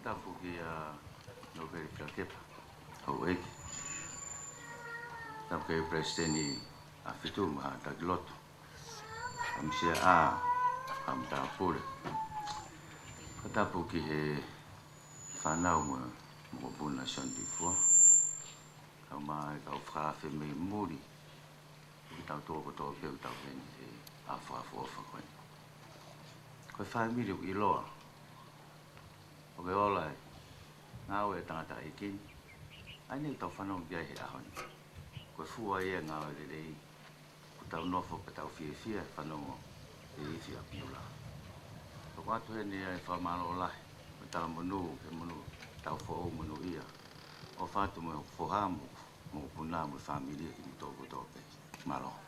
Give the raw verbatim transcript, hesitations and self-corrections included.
Tapu kia Nōpeli Fiakepa, houʻeiki. Tapu kia Palesiteni ʻAhofitu mo e Takilotu, ʻa e Minisitā, ʻa e matāpule. Fakatapu ki he fānau mo e mokopuna Sione Tuʻifua. Kau mai, kau fakaafe mei muli. Kitautolu kotoa pē ʻoku tau ʻi heni he ʻaho fakaʻofoʻofa ko eni. Ko e fāmili ʻoku ʻiloa ʻoku ola e ngāue ʻa e tangataʻeiki ni. ʻA eni ʻoku tau fanongo ki ai he ʻaho ni. Ko e fua ia e ngāue lelei. ʻOku tau nofo pea tau fiefia he fanongo he ifi ʻa Piula. ʻOku ʻoatu heni ʻa e fakamālō lahi, mo e talamonū, he monū, tau foʻou monūʻia. ʻOfa atu mo e foha mo, mokopuna mo e fāmili, kimoutolu kotoa pē. Mālō.